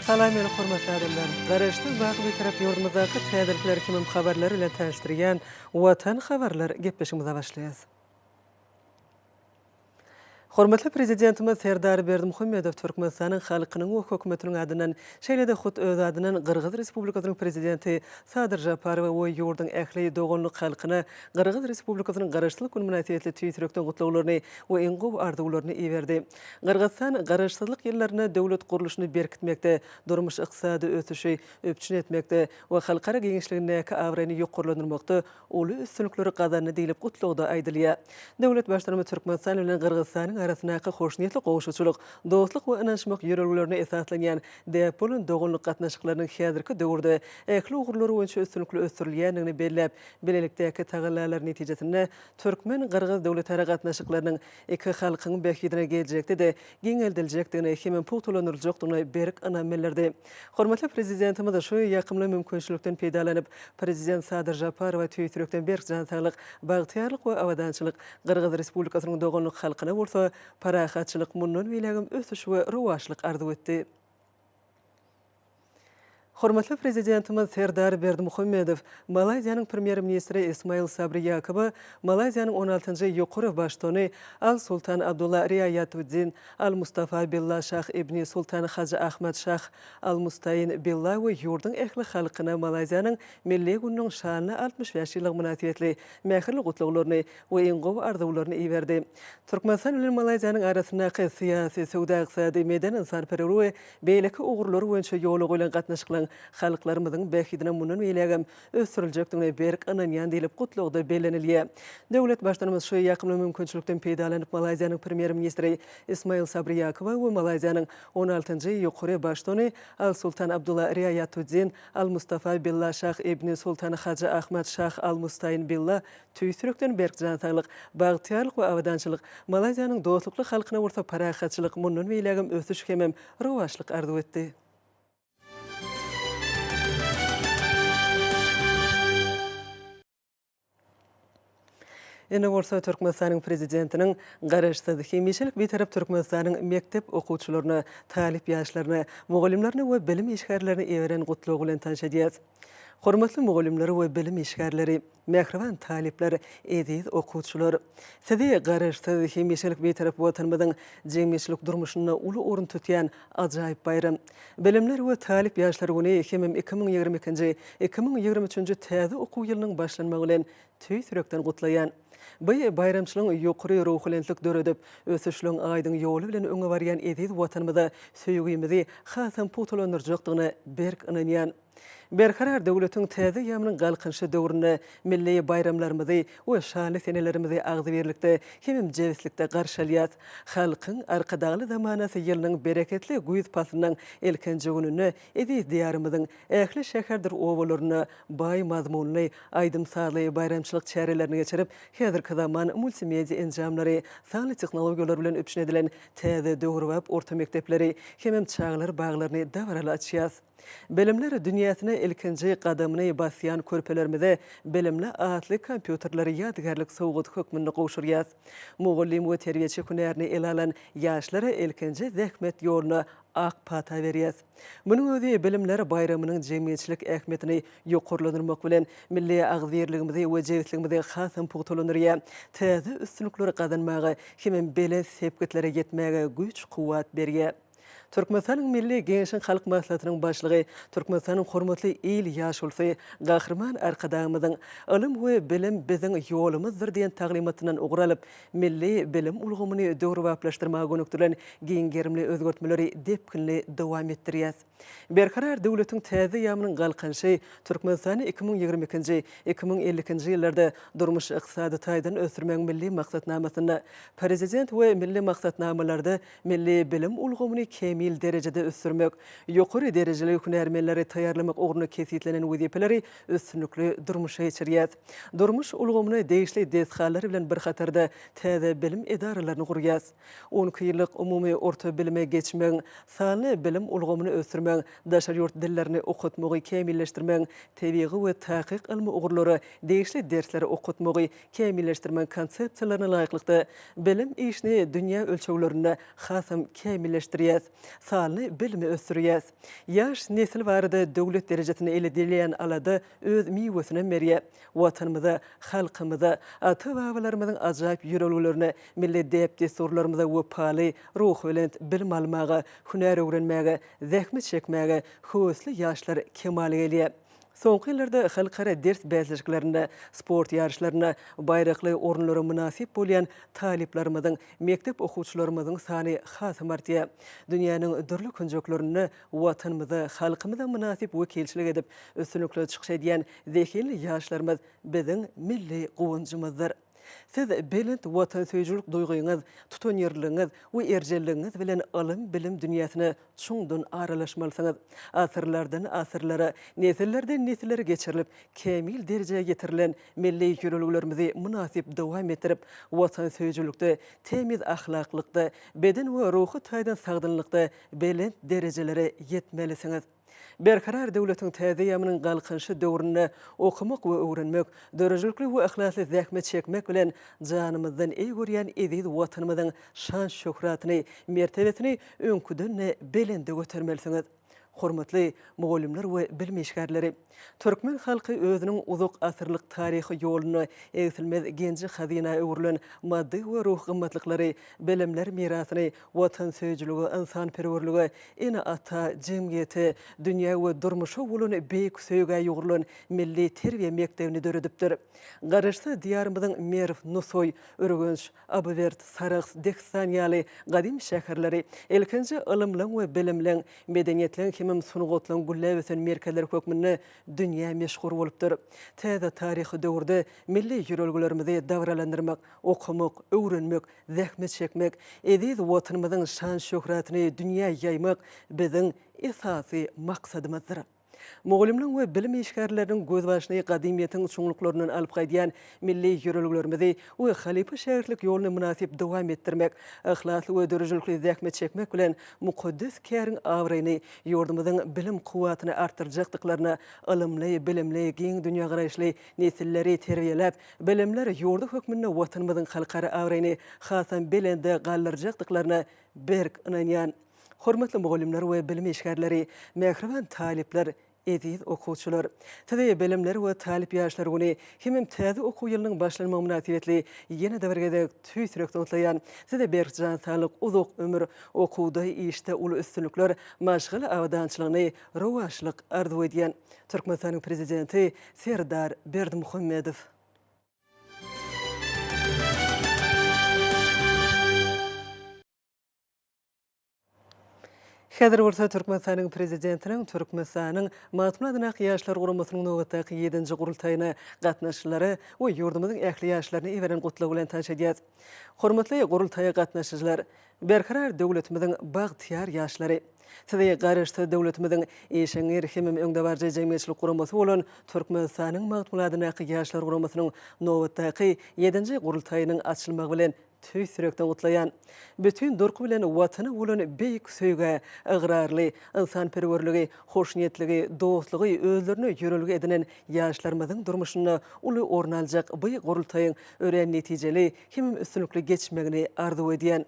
Salam meni hormatly adamlar! Garaşsyz baky Bitarap ýurdumyzdaky täzelikler hemem habarlar bilen tanyşdyrýan Watan habarlar gepleşigimize başlaýas. Hormatly Prezidentimiz Serdar Berdimuhamedow Türkmenistanyň halkynyň we Hökümetiniň adyndan, şeýle-de hut öz adyndan Gyrgyz Respublikasynyň Prezidenti Sadyr Žaparowa we ýurduň ähli doganlyk halkyna Gyrgyz Respublikasynyň Garaşsyzlyk güni mynasybetli tüýs ýürekden gutlaglaryny we iň gowy arzuwlaryny iberdi. Gyrgyzystan Garaşsyzlyk ýyllarynda döwlet gurluşyny berkitmekde, durmuş-ykdysady ösüşi üpjün etmekde we halkara giňişligindäki abraýyny ýokarlandyrmakda uly üstünlikleri gazandy diýlip gutlagda aýdylýar. Döwlet Baştutanymyz Türkmenistan bilen Gyrgyzystanyň arasyndaky hoşniýetli goňşuçylyk, dostluk we ynanyşmak ýörelgelerine esaslanýan däp bolan doganlyk gatnaşyklarynyň häzirki döwürde ähli ugurlar boýunça üstünlikli ösdürilýändigini belläp, bilelikdäki tagallalar netijesinde türkmen-gyrgyz döwletara gatnaşyklarynyň iki halkyň bähbidine geljekde-de giňeldiljekdigine hemem pugtalandyryljakdygyna berk ynam bildirdi. Hormatly Prezidentimiz şu ýakymly mümkinçilikden peýdalanyp, Prezident Sadyr Žaparowa tüýs ýürekden berk jan saglyk, bagtyýarlyk we abadançylyk, Gyrgyz Respublikasynyň doganlyk halkyna bolsa parahatçylyk, mundan beýlägem ösüş we rowaçlyk arzuw etdi. Hormatly Prezidentimiz Serdar Berdimuhamedow Malaýziýanyň Premýer-ministri Ismail Sabri Ýakoba Malaýziýanyň on altynjy ýokary baştutany Al-Sultan Abdulla Riaýatuddin Al-Mustafa Billa Şah ibni Sultan Hajy Ahmad Şah Al-Mustain Billa we ýurduň ähli halkyna Malaýziýanyň Milli gününiň şanly 65 ýyllygy mynasybetli mähirli gutlaglaryny we iň gowy arzuwlaryny iberdi. Türkmenistan bilen Malaýziýanyň arasyndaky syýasy, söwda-ykdysady, medeni-ynsanperwer we Beýleki ugurlar boýunça ýola goýlan gatnaşyklaryň halklarymyzyň bähbidine mundan beýlägem ösdüriljekdigine berk ynanýan diýlip, gutlagda bellenilýär. Döwlet Baştutanymyz şu ýakymly mümkinçilikden peýdalanyp, Malaýziýanyň Premýer-ministri Ismail Sabri Ýakowa we Malaýziýanyň on altynjy ýokary Baştutany Al-Sultan Abdulla Riaýatuddin Al-Mustafa Billa Şah ibni Sultan Hajy Ahmad Şah Al-Mustain Billa Tüýs ýürekden berk jan saglyk, bagtyýarlyk we abadançylyk, Malaýziýanyň dostlukly halkyna bolsa parahatçylyk, mundan beýlägem ösüş hemem rowaçlyk arzuw etdi. Indi bolsa Türkmenistanyň Prezidentiniň Garaşsyz, hemişelik Bitarap Türkmenistanyň mekdep okuwçylaryna, talyp ýaşlaryna, mugallymlaryna we bilim işgärlerine iberen Gutlagy bilen tanyş edýäris. Hormatly mugallymlar we bilim işgärleri! Mähriban talyplar, eziz okuwçylar! Sizi Garaşsyz, hemişelik Bitarap Watanymyzyň jemgyýetçilik durmuşynda uly orun tutýan ajaýyp baýram, Bilimler we talyp ýaşlar güni hemem 2022-nji, 2023-nji täze okuw ýylynyň başlanmagy bilen tüýs ýürekden gutlaýan. Bu baýramçylygyň ýokary ruhubelentlik döredip, ösüşligiň aýdyň ýoly bilen öňe barýan eziz Watanymyza söýgimizi hasam pugtalandyrjakdygyna berk ynanýan. Berkarar döwletiň täze eýýamynyň Galkynyşy döwründe milli baýramlarymyzy we şanly senelerimizi agzybirlikde hemem jebislikde garşy alýas. Halkyň Arkadagly zamanasy ýylynyň bereketli güýz paslynyň ilkinji gününde eziz Diýarymyzyň ähli şäherdir obalarynda baý mazmunly aýdym-sazly baýramçylyk çärelerini geçirip, häzirki zaman multimedia enjamlary, sanly tehnologiýalar bilen üpjün edilen täze döwrebap orta mekdepleri hemem çagalar baglaryny dabaraly açýas. Bilimler dünýäsine ilkinji gadamyny basýan körpelerimize Bilimli atly kompýuterleri ýadygärlik sowgady hökmünde gowşurýas. Mugallym we terbiýeçi hünärini ele alan ýaşlara ilkinji zähmet ýoluna ak pata berýäs. Munuň özi Bilimler baýramynyň jemgyýetçilik ähmiýetini ýokarlandyrmak bilen, milli agzybirligimizi we jebisligimizi hasam pugtalandyrýar, täze üstünlikleri gazanmaga hemem belent sepgitlere ýetmäge güýç-kuwwat berýär. Türkmenistanyň Milli Geňeşiň Halk Maslahatynyň Başlygy, Türkmenistanyň Hormatly il ýaşulusy Gahryman Arkadagymyzyň Ylym we bilim biziň ýolumyzdyr diýen taglymatyndan ugur alyp, milli bilim ulgamyny döwrebaplaşdyrmaga gönükdirilen giň gerimli özgertmeleri depginli dowam etdirýär. Berkarar döwletiň täze eýýamynyň Galkynyşy Türkmenistany 2022-nji, 2052-nji ýyllarda durmuş-ykdysady taýdan ösdürmegiň milli maksatnamasynda, Prezident we milli maksatnamalarda Milli bilim ulgamyny kämil derejede ösdürmek, ýokary derejeli hünärmenleri taýýarlamak ugrunda kesgitlenen wezipeleri üstünlikli durmuşa geçirýär. Durmuş ulgamyna degişli desgalar bilen bir hatarda täze bilim edaralaryny gurýar. On iki ýyllyk umumy orta bilime geçmegiň, sanly bilim ulgamyny ösdürmegiň, daşary ýurt dillerini okatmagy kämilleşdirmegiň, tebigy we takyk ylmy ugurlara degişli dersleri okatmagy kämilleşdirmegiň konsepsiýalaryna laýyklykda, bilim işini dünýä ölçeglerinde hasam kämilleşdirýäris. Sanly bilimi ösdürýäs. Ýaş nesil barada döwlet derejesinde edilýän alada öz miwesinem berýär. Watanymyza, halkymyza, ata-babalarymyzyň ajaýyp ýörelgelerine, milli däp-dessurlarymyza wepaly, ruhubelent bilim almaga, hünär öwrenmäge, zähmet çekmäge höwesli ýaşlar kemala gelýär. Soňky ýyllarda halkara ders bäsleşiklerinde, sport ýaryşlarynda baýrakly orunlara mynasyp bolýan talyplarymyzyň, mekdep okuwçylarymyzyň sany hasam artýar. Dünýäniň dürli künjeklerinde Watanymyza, halkymyza mynasyp wekilçilik edip, üstünlikli çykyş edýän zehinli ýaşlarymyz biziň milli guwanjymyzdyr. Siz belent watansöýüjilik duýgyňyz, tutanýerliligiňiz we erjelligiňiz bilen ylym-bilim dünýäsine çuňdan aralaşmalysyňyz. Asyrlardan asyrlara, nesillerden nesillere geçirilip, kämil derejä ýetirilen milli ýörelgelerimizi mynasyp dowam etdirip, watansöýüjilikde, tämiz ahlaklykda, beden we ruhy taýdan sagdynlykda belent derejelere ýetmelisiňiz. Berkarar döwletiň täze eýýamynyň Galkynyşy döwründe okamak we öwrenmek, döredijilikli we yhlasly zähmet çekmek bilen, janymyzdan eý görýän eziz Watanymyzyň şan-şöhratyny, mertebesini öňküden-de belende götermelisiňiz. Hormatly mugallymlar we bilim işgärleri! Türkmen halky özüniň uzak asyrlyk taryhy ýolunda egsilmez genji-hazyna öwrülen maddy we ruhy gymmatlyklary, bilimler mirasyny watansöýüjilige, ynsanperwerlige, ene-ata, jemgyýete, dünýä we durmuşa bolan beýik söýgä ýugrulan milli terbiýe mekdebini döredipdir. Garaşsyz Diýarymyzyň Merw, Nusaý, Ürgenç, Abywert, Sarahs, Dehistan ýaly gadym şäherleri ilkinji ylymlaň we bilimleň, medeniýetleň hemem sungatlaň gülläp ösen merkezleri hökmünde dünýä meşhur bolupdyr. Täze taryhy döwürde milli ýörelgelerimizi dabaralandyrmak, okamak, öwrenmek, zähmet çekmek, eziz Watanymyzyň şan-şöhratyny dünýä ýaýmak biziň esasy maksadymyzdyr. Mugallymlaryň we bilim işgärleriniň gözbaşyny gadymyýetiň çuňluklaryndan alyp gaýdýan milli ýörelgelerimizi we halypa-şägirtlik ýoluny mynasyp dowam etdirmek, yhlasly we döredijilikli zähmet çekmek bilen, mukaddes käriň abraýyny, ýurdumyzyň bilim kuwwatyny artdyrjakdyklaryna, ylymly, bilimli, giň dünýägaraýyşly nesilleri terbiýeläp, bilimler ýurdy hökmünde Watanymyzyň halkara abraýyny hasam belende galdyrjakdyklaryna berk ynanýan. Hormatly mugallymlar we bilim işgärleri, mähriban talyplar, eziz okuwçylar! Sizi Bilimler we talyp ýaşlar güni hemem täze okuw ýylynyň başlanmagy mynasybetli ýene-de bir gezek tüýs ýürekden gutlaýan. Size berk jan saglyk, uzak ömür, okuwda, işde uly üstünlikler, maşgala abadançylygyny, rowaçlyk arzuw edýän. Türkmenistanyň Prezidenti Serdar Berdimuhamedow. Häzir bolsa Türkmenistanyň Prezidentiniň Türkmenistanyň Magtymguly adyndaky Ýaşlar guramasynyň nobatdaky ýedinji gurultaýyna gatnaşyjylara we ýurdumyzyň ähli ýaşlaryna iberen gutlagy bilen tanyş edýäris. Hormatly gurultaýa gatnaşyjylar! Berkarar döwletimiziň bagtyýar ýaşlary! Sizi Garaşsyz döwletimiziň işeňňir hemem öňdebaryjy jemgyýetçilik guramasy bolan Türkmenistanyň Magtymguly adyndaky Ýaşlar guramasynyň nobatdaky ýedinji gurultaýynyň açylmagy bilen Tüýs ýürekden gutlaýan. Bütin durky bilen Watana bolan beýik söýgä ygrarly, ynsanperwerligi, hoşniýetligi, dostlugy özlerine ýörelge edinen ýaşlarymyzyň durmuşynda uly orun aljak by gurultaýyň örän netijeli hemem üstünlikli geçmegini arzuw edýän.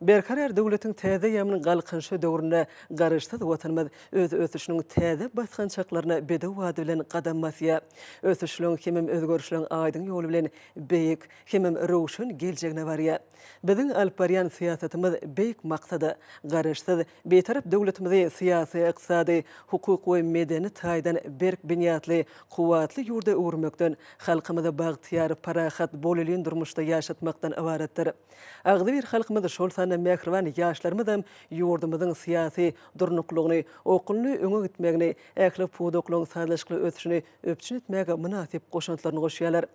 Berkarar döwletiň täze eýýamynyň Galkynyşy döwründe Garaşsyz Watanymyz öz ösüşiniň täze basgançaklaryna bedew bady bilen gadam basýar. Ösüşligiň hemem özgerişligiň aýdyň ýoly bilen beýik, hemem röwşen geljegine barýar. Biziň alyp barýan syýasatymyz beýik maksada, Garaşsyz, Bitarap döwletimizi syýasy, ykdysady, hukuk we medeni taýdan berk binýatly, kuwwatly ýurda öwürmekden, halkymyzy bagtyýar, parahat, bolelin durmuşda ýaşatmakdan ybaratdyr. Agzybir halkymyz, şol sanda mähriban ýaşlarymyzam ýurdumyzyň syýasy durnuklylygyny, okgunly öňe gitmegini, ähli pudaklaryň sazlaşykly ösüşini üpjün etmäge mynasyp goşantlaryny goşýarlar.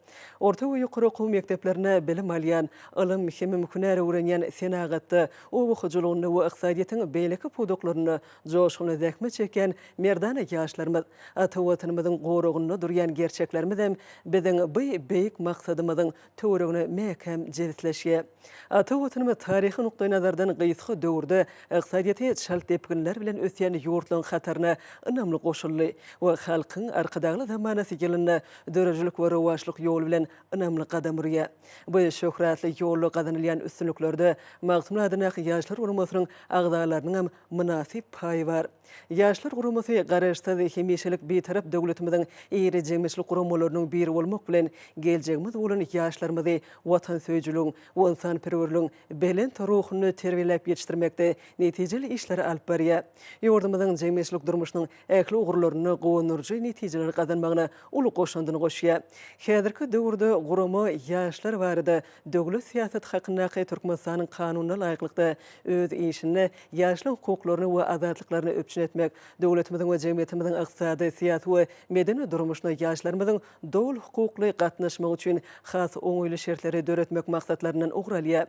Orta we ýokary okuw mekdeplerinde bilim alýan, ylym hemem hünär öwrenýän, senagatda, oba hojalygynda we ykdysadyýetiň beýleki pudaklarynda joşgunly zähmet çekýän merdana ýaşlarymyz, ata Watanymyzyň goragynda durýan gerçeklerimizem biziň by beýik maksadymyzyň töweregine mäkäm jebisleşýär. Ata Watanymyz taryhy nukdaý. nukdaýnazardan gysga döwürde ykdysadyýeti çalt depginler bilen ösýän ýurtlaryň hataryna ynamly goşuldy we Halkyň Arkadagly zamanasy ýylynda döredijilik we rowaçlyk ýoly bilen ynamly gadam urýar. Bu şöhratly ýolda gazanylýan üstünliklerde Magtymguly adyndaky Ýaşlar guramasynyň agzalarynyňam mynasyp paýy bar. Ýaşlar guramasy Garaşsyz, hemişelik Bitarap döwletimiziň iri jemgyýetçilik guramalarynyň biri bolmak bilen, geljegimiz bolan ýaşlarymyzy watansöýüjiligiň we ynsanperwerligiň belent ruhunda terbiýeläp ýetişdirmekde netijeli işleri alyp barýar. Ýurdumyzyň jemgyýetçilik durmuşynyň ähli ugurlarynda guwandyryjy netijeleri gazanmagyna uly goşandyny goşýar. Häzirki döwürde gurama ýaşlar barada döwlet syýasaty hakyndaky Türkmenistanyň Kanunyna laýyklykda öz işinde ýaşlaryň hukuklaryny we azatlyklaryny üpjün etmek, döwletimiziň we jemgyýetimiziň ykdysady, syýasy we medeni durmuşyna ýaşlarymyzyň doly hukukly gatnaşmagy üçin has oňaýly şertleri döretmek maksatlaryndan ugur alýar.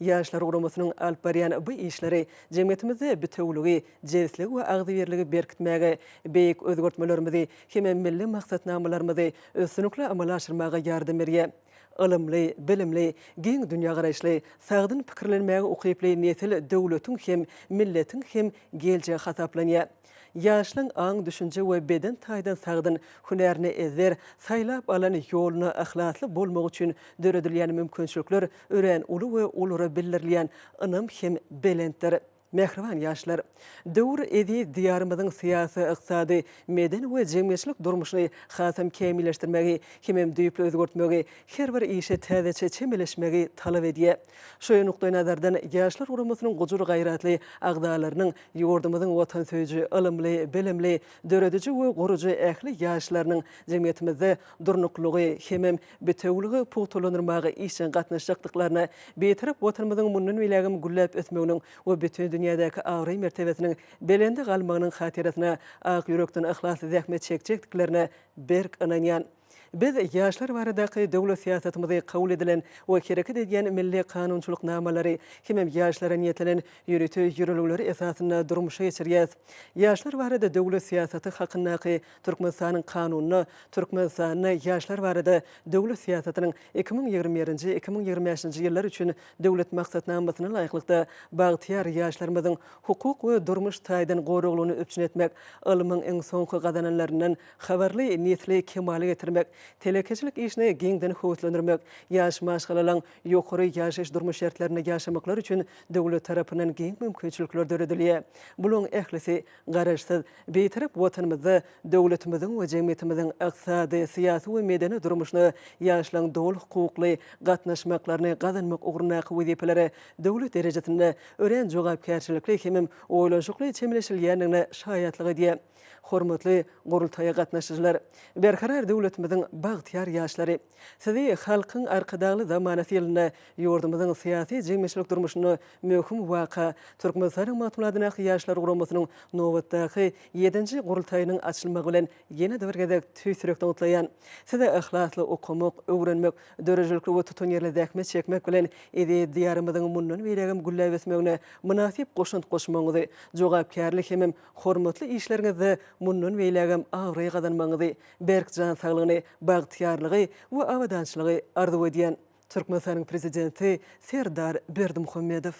Ýaşlar guramasynyň alyp barýan bu işleri jemgyýetimizde bitewüligi, jebisligi we agzybirligi berkitmäge, beýik özgertmelerimizi hemem milli maksatnamalarymyzy üstünlikli amala aşyrmaga ýardam berýär. Ylymly, bilimli, giň dünýägaraýyşly, sagdyn pikirlenmäge ukyply nesil döwletiň hem, milletiň hem geljegi hasaplanýar. Ýaşlaň aň-düşünje we beden taýdan sagdyn, hünärine ezber, saýlap alan ýoluna yhlasly bolmagy üçin döredilýän mümkinçilikler örän uly we olara bildirilýän ynam hem belentdir. Mähriban ýaşlar! Döwür eziz Diýarymyzyň syýasy, ykdysady, medeni we jemgyýetçilik durmuşyny hasam kämilleşdirmegi hemem düýpli özgertmegi, her bir işe täzeçe çemeleşmegi talap edýär. Şu nukdaýnazardan, Ýaşlar guramasynyň gujur-gaýratly agzalarynyň ýurdumyzyň watansöýüji, ylymly, bilimli, dörediji we gurujy ähli ýaşlarynyň jemgyýetimizde durnuklylygy hemem bitewüligi pugtalandyrmaga işjeň gatnaşjakdyklaryna, Bitarap Watanymyzyň mundan beýlägem gülläp ösmeginiň we bütin dünýädäki abraý-mertebesiniň belende galmagynyň hatyrasyna ak ýürekden yhlasly zähmet çekjekdiklerine berk ynanýan. Biz ýaşlar baradaky döwlet syýasatymyzy kabul edilen we hereket edýän milli kanunçylyk namalary hemem ýaşlara niýetlenen ýörite ýörelgeleri esasynda durmuşa geçirýäs. Ýaşlar barada döwlet syýasaty hakyndaky Türkmenistanyň Kanunyna Türkmenistanda ýaşlar barada döwlet syýasatynyň 2021-nji, 2025-nji ýyllar üçin Döwlet maksatnamasyna laýyklykda, bagtyýar ýaşlarymyzyň hukuk we durmuş taýdan goraglygyny üpjün etmek, ylmyň iň soňky gazananlaryndan habarly nesli kemala getirmek, telekeçilik işini giňden höweslendirmek, ýaş maşgalalaryň ýokary ýaşaýyş-durmuş şertlerinde ýaşamaklary üçin döwlet tarapyndan giň mümkinçilikler döredilýär. Bularyň ählisi Garaşsyz, Bitarap Watanymyzda döwletimiziň we jemgyýetimiziň ykdysady, syýasy we medeni durmuşyna ýaşlaryň doly hukukly gatnaşmaklaryny gazanmak ugrundaky wezipelere döwlet derejesinde örän jogapkärçilikli hemem oýlanyşykly çemeleşilýändigine şaýatlyk edýär. Hormatly gurultaýa gatnaşyjylar! Berkarar döwletimiziň bagtyýar ýaşlary! Sizi Halkyň Arkadagly zamanasy ýylynda ýurdumyzyň syýasy-jemgyýetçilik durmuşynda möhüm waka, Türkmenistanyň Magtymguly adyndaky Ýaşlar guramasynyň nobatdaky ýedinji gurultaýynyň açylmagy bilen ýene-de bir gezek tüýs ýürekden gutlaýan. Size yhlasly okamak, öwrenmek, döredijilikli we tutanýerli zähmet çekmek bilen, eziz Diýarymyzyň mundan beýlägem gülläp ösmegine mynasyp goşant goşmagyňyzy, jogapkärli hemem hormatly işleriňizde mundan beýlägem abraý gazanmagyňyzy, berk jan saglygyny, bagtyýarlygy we abadançylygy arzuw edýän. Türkmenistanyň Prezidenti Serdar Berdimuhamedow.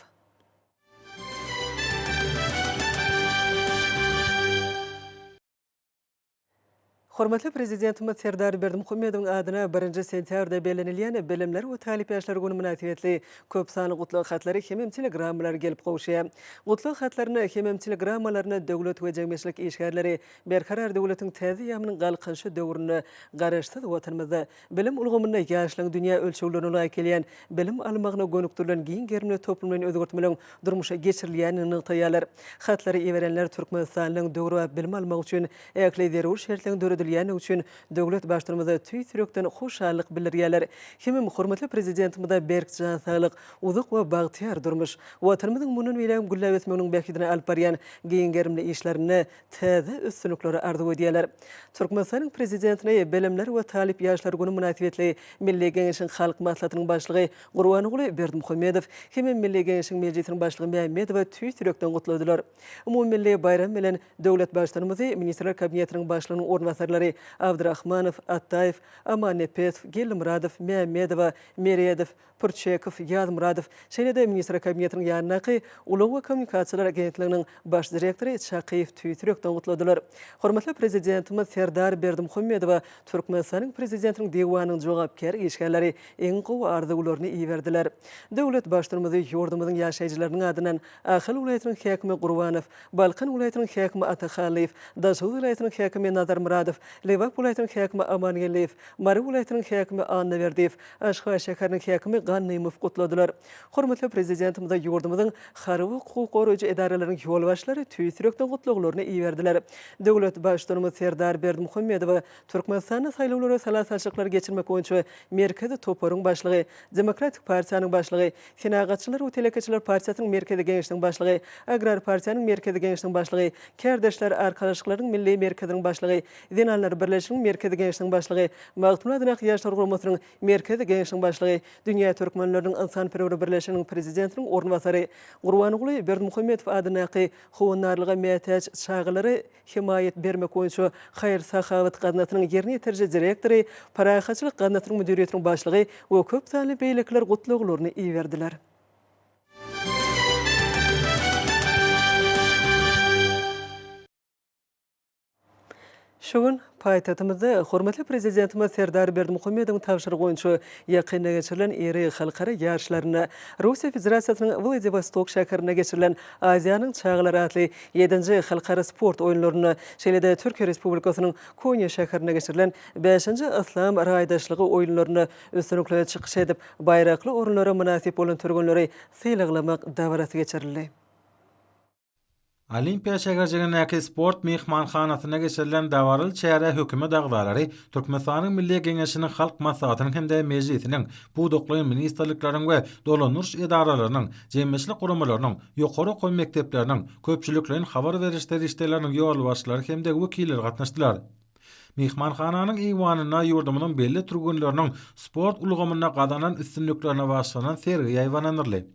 Hormatly Prezidentimiz Serdar Berdimuhamedowyň adyna birinji sentýabrda bellenilýän Bilimler we talyp ýaşlar güni mynasybetli köp sanly gutlag hatlary hemem telegrammalar gelip gowuşýar. Gutlag hatlarynda hemem telegrammalarynda döwlet we jemgyýetçilik işgärleri Berkarar döwletiň täze eýýamynyň Galkynyşy döwründe Garaşsyz Watanymyzda bilim ulgamynda ýaşlaryň dünýä ölçeglerine laýyk gelýän bilim almagyna gönükdirilen giň gerimli toplumlaýyn özgertmeleriň durmuşa geçirilýändigini nygtaýarlar. Hatlary iberenler türkmenistanlylaryň döwrebap bilim almagy üçin ähli zerur şertleriň döredilýändigi üçin döwlet Baştutanymyza tüýs ýürekden hoşallyk bildirýärler. Hemem hormatly Prezidentimize berk jan saglyk, uzak we bagtyýar durmuş, Watanymyzyň mundan beýlägem gülläp ösmeginiň bähbidine alyp barýan giň gerimli işlerinde täze üstünlikleri arzuw edýärler. Türkmenistanyň Prezidentini Bilimler we talyp ýaşlar güni mynasybetli Milli Geňeşiň Halk Maslahatynyň Başlygy Gurbanguly Berdimuhamedow hemem Milli Geňeşiň Mejlisiniň Başlygy Mämmedowa tüýs ýürekden gutladylar. Umumymilli baýram bilen döwlet Baştutanymyzy Ministrler Kabinetiniň Başlygynyň orunbasarlary. orunbasarlary Abdyrahmanow, Atdaýew, Amannepesow, Geldimyradow, Mämmedowa, Meredow, Pürçekow, Ýazmyradow, şeýle-de Ministrler Kabinetiniň ýanyndaky Ulag we kommunikasiýalar agentliginiň baş direktory Çakyýew tüýs ýürekden gutladylar. Hormatly Prezidentimiz Serdar Berdimuhamedowa Türkmenistanyň Prezidentiniň Diwanynyň jogapkär işgärleri iň gowy arzuwlaryny iberdiler. Döwlet Baştutanymyzy ýurdumyzyň ýaşaýjylarynyň adyndan Ahal welaýatynyň häkimi Gurbanow, Balkan welaýatynyň häkimi Ata Hallyýew, Daşoguz welaýatynyň häkimi Nazarmyradow, Lebap welaýatynyň häkimi Amangeldiýew, Mary welaýatynyň häkimi Annaberdiýew, Aşgabat şäheriniň häkimi Gannymow gutladylar. Hormatly Prezidentimize ýurdumyzyň harby hukuk goraýjy edaralarynyň ýolbaşçylary tüýs ýürekden gutlaglaryny iberdiler. Döwlet Baştutanymyz Serdar Berdimuhamedowa Türkmenistanda saýlawlary we sala salşyklary geçirmek boýunça Merkezi toparyň başlygy, Demokratik partiýanyň başlygy, Senagatçylar we telekeçiler partiýasynyň Merkezi Geňeşiniň başlygy, Agrar partiýanyň Merkezi Geňeşiniň başlygy, Kärdeşler arkalaşyklarynyň Milli merkeziniň başlygy, Zenanlar birleşiginiň Merkezi Geňeşiniň başlygy, Magtymguly adyndaky Ýaşlar guramasynyň Merkezi Geňeşiniň başlygy, Dünýä türkmenleriniň ynsanperwer birleşiginiň prezidentiniň orunbasary, Gurbanguly Berdimuhamedow adyndaky Howandarlyga mätäç çagalara hemaýat bermek boýunça haýyr-sahawat gaznasynyň ýerine ýetiriji direktory, Parahatçylyk gaznasynyň müdiriýetiniň başlygy we köp sanly beýlekiler gutlaglaryny iberdiler. Şu gün paýtagtymyzda hormatly Prezidentimiz Serdar Berdimuhamedowyň tabşyrygy boýunça ýakynda geçirilen iri halkara ýaryşlarynda Russiýa Federasiýasynyň Wladiwostok şäherinde geçirilen Aziýanyň çagalary atly ýedinji halkara sport oýunlarynda, şeýle-de Türkiýe Respublikasynyň Konýa şäherinde geçirilen bäşinji Yslam raýdaşlygy oýunlarynda üstünlikli çykyş edip, baýrakly orunlara mynasyp bolan türgenleri sylaglamak dabarasy geçirildi. Olimpiýa şäherjigindäki sport myhmanhanasynda geçirilen dabaraly çärä hökümet agzalary, Türkmenistanyň Milli Geňeşiniň Halk Maslahatynyň hem-de Mejlisiniň, pudaklaýyn ministrlikleriň we dolandyryş edaralarynyň, jemgyýetçilik guramalarynyň, ýokary okuw mekdepleriniň, köpçülikleýin habar beriş serişdeleriniň ýolbaşçylary hem-de wekilleri gatnaşdylar. Myhmanhananyň eýwanynda ýurdumyzyň belli türgenleriniň sport ulgamynda gazanan üstünliklerine bagyşlanan sergi ýaýbaňlandyryldy.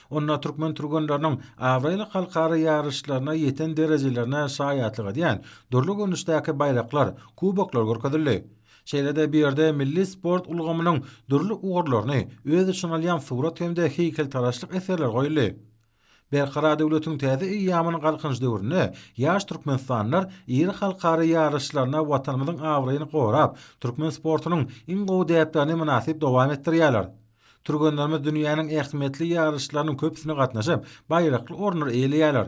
Onda türkmen türgenleriniň abraýly halkara ýaryşlarynda ýeten derejelerine şaýatlyk edýän dürli görnüşdäki baýraklar, kuboklar görkezildi. Şeýle-de bu ýerde milli sport ulgamynyň dürli ugurlaryny öz içine alýan surat hem-de heýkeltaraşlyk eserleri goýuldy. Berkarar döwletiň täze eýýamynyň Galkynyş döwründe ýaş türkmenistanlylar iri halkara ýaryşlarynda Watanymyzyň abraýyny gorap, türkmen sportunyň iň gowy däplerini mynasyp dowam etdirýärler. Türgenlerimiz dünýäniň ähmiýetli ýaryşlarynyň köpüsine gatnaşyp, baýrakly orunlary eýeleýärler.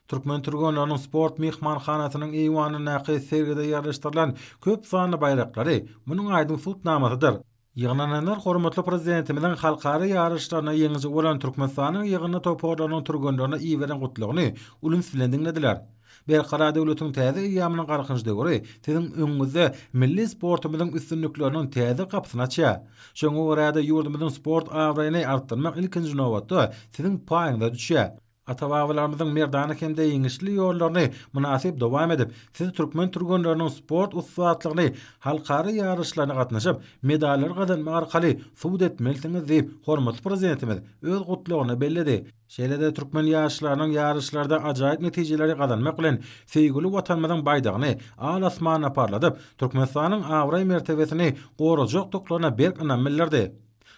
Türkmen türgenleriniň sport myhmanhanasynyň eýwanyndaky sergide ýerleşdirilen köp sanly baýraklary munuň aýdyň subutnamasydyr. Ýygnananlar hormatly Prezidentimiziň halkara ýaryşlarynda ýeňiji bolan Türkmenistanyň ýygyndy toparlarynyň türgenlerine iberen gutlagyny uly üns bilen diňlediler. Berkarar döwletiň täze eýýamynyň Galkynyş döwri siziň öňüňizde milli sportumyzyň üstünlikleriniň täze gapysyny açýar. Şoňa görä-de, ýurdumyzyň sport abraýyny artdyrmak ilkinji nobatda siziň paýyňyza düşýär. Ata-babalarymyzyň merdana hem-de ýeňişli ýollaryny mynasyp dowam edip, siz türkmen türgenleriniň sport ussatlygyny halkara ýaryşlaryna gatnaşyp, medallar gazanmak arkaly subut etmelisiňiz diýip, hormatly Prezidentimiz öz Gutlagynda belledi. Şeýle-de türkmen ýaşlarynyň ýaryşlarda ajaýyp netijeleri gazanmak bilen, söýgüli Watanymyzyň baýdagyny al-asmanda parladyp, Türkmenistanyň abraý-mertebesini gorajakdyklaryna berk ynam bildirdi.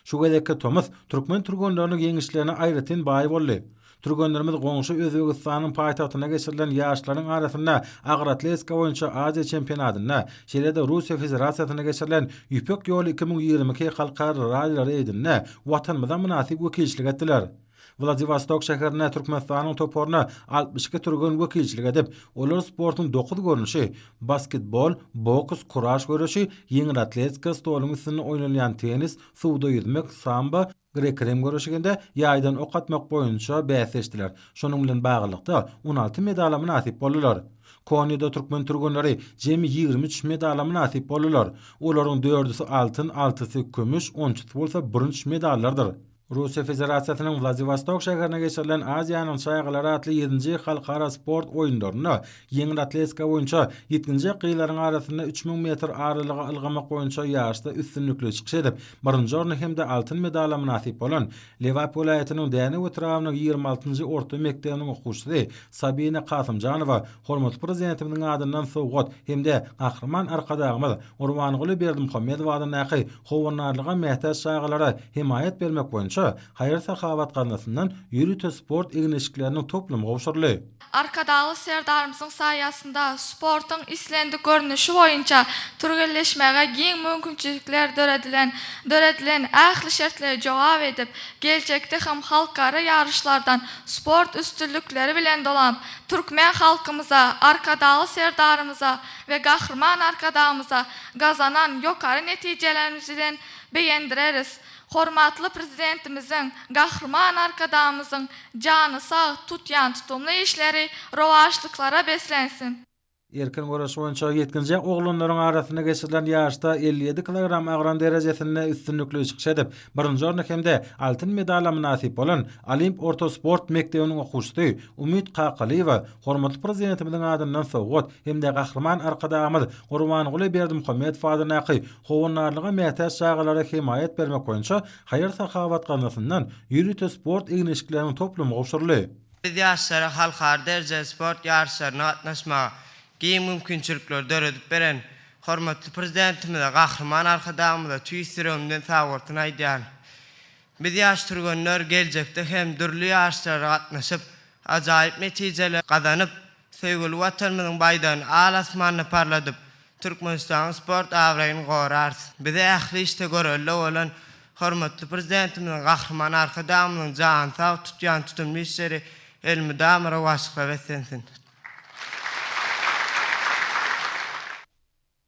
Şu gezekki tomus türkmen türgenleriniň ýeňişlerine aýratyn baý boldy. Türgenlerimiz goňşy Özbegistanyň paýtagtynda geçirilen ýaşlaryň arasynda agyr atletika boýunça Aziýa çempionatynda, şeýle-de Russiýa Federasiýasynda geçirilen Ýüpek ýoly 2022 halkara ralli reýdinde Watanymyza mynasyp wekilçilik etdiler. Wladiwostok şäherinde Türkmenistanyň toparyna 62 türgen wekilçilik edip, olar sportuň dokuz görnüşi, basketbol, boks, kuraş göreşi, ýeňil atletika, stoluň üstünde oýnalýan tennis, suwda ýüzmek, sambo, grek-rim göreşi hem-de ýaýdan ok atmak boýunça bäsleşdiler. Şonuň bilen baglylykda, 16 medala mynasyp boldular. Konýada türkmen türgenleri jemi 23 medala mynasyp boldular. Olaryň dördüsi altyn, altysy kümüş, onçusy bolsa bürünç medallardyr. Russiýa Federasiýasynyň Wladiwostok şäherinde geçirilen Aziýanyň çagalary atly ýedinji halkara sport oýunlarynda ýeňil atletika boýunça ýetginjek gyzlaryň arasynda 3000 metr aralyga ylgamak boýunça ýaryşda üstünlikli çykyş edip, birinji orna hem-de altyn medala mynasyp bolan Lebap welaýatynyň Dänew etrabynyň 26-njy orta mekdebiniň okuwçysy Sabina Kasymjanowa hormatly Prezidentimiziň adyndan sowgat hem-de Gahryman Arkadagymyz Gurbanguly Berdimuhamedow adyndaky howandarlyga mätäç çagalara hemaýat bermek boýunça haýyr-sahawat gaznasyndan ýörite sport egin-eşikleriniň toplumy gowşuryldy. Arkadagly Serdarymyzyň saýasynda sportuň islendik görnüşi boýunça türgenleşmäge giň mümkinçilikler döredilen, döredilen ähli şertlere jogap edip, geljekde hem halkara ýaryşlardan sport üstünlikleri bilen dolanyp, türkmen halkymyza, Arkadagly Serdarymyza we Gahryman Arkadagymyza gazanan ýokary netijelerimiz bilen begendireris. Hormatly Prezidentimiziň, Gahryman Arkadagymyzyň jany sag, tutýan tutumly işleri rowaçlyklara beslensin! Erkin göreş boýunça ýetginjek oglanlaryň arasynda geçirilen ýaryşda 57 kilogram agram derejesinde üstünlikli çykyş edip, birinji orny hem-de altyn medala mynasyp bolan Olimp orta sport mekdebiniň okuwçysy Umyt Kakalyýewa hormatly Prezidentimiziň adyndan sowgat hem-de Gahryman Arkadagymyz Gurbanguly Berdimuhamedow adyndaky Howandarlyga mätäç çagalara hemaýat bermek boýunça haýyr-sahawat gaznasyndan ýörite sport egin-eşikleriniň toplumy gowşuryldy. Biz ýaşlara halkara derejeli sport ýaryşlaryna gatnaşmaga giň mümkinçilikleri döredip beren hormatly Prezidentimize, Gahryman Arkadagymyza tüýs ýüregimden sagbolsun aýdýaryn. Biz ýaş türgenler geljekde hem dürli ýaryşlara gatnaşyp, ajaýyp netijeleri gazanyp, söýgüli Watanymyzyň baýdagyny al-asmanda parladyp, Türkmenistanyň sport abraýyny gorarys. Bize ähli işde görelde bolan hormatly Prezidentimiziň, Gahryman Arkadagymyzyň jany sag, tutýan tutumly işleri elmydama rowaçlyklara beslensin!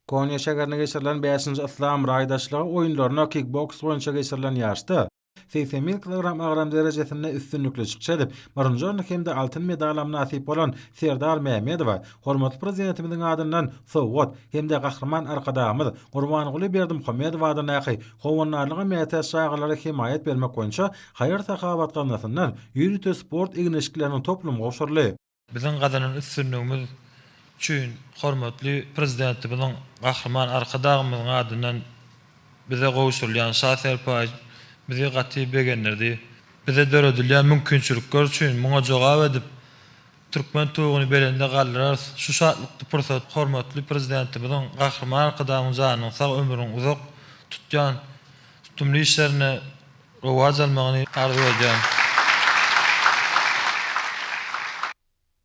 Konýa şäherinde geçirilen bäşinji Yslam raýdaşlygy oýunlarynda kikboks boýunça geçirilen ýaryşda 81 kilogram agram derejesinde üstünlikli çykyş edip, birinji orny hem-de altyn medala mynasyp bolan Serdar Mämmedowa hormatly Prezidentimiziň adyndan sowgat hem-de Gahryman Arkadagymyz Gurbanguly Berdimuhamedow adyndaky Howandarlyga mätäç çagalara hemaýat bermek boýunça haýyr-sahawat gaznasyndan ýörite sport egin-eşikleriniň toplumy gowşuryldy. Biziň gazanan üstünligimiz üçin hormatly Prezidentimiziň, Gahryman Arkadagymyzyň adyndan bize gowşurylýan Şa serpaýy bizi gaty begendirdi. Bize döredilýän mümkinçilikler üçin muňa jogap edip, türkmen tuguny belende galdyrarys. Şu şatlykly pursat hormatly Prezidentimiziň, Gahryman Arkadagymyzyň janynyň sag, ömrüniň uzak, tutýan tutumly işlerinde rowaç almagyny arzuw edýän.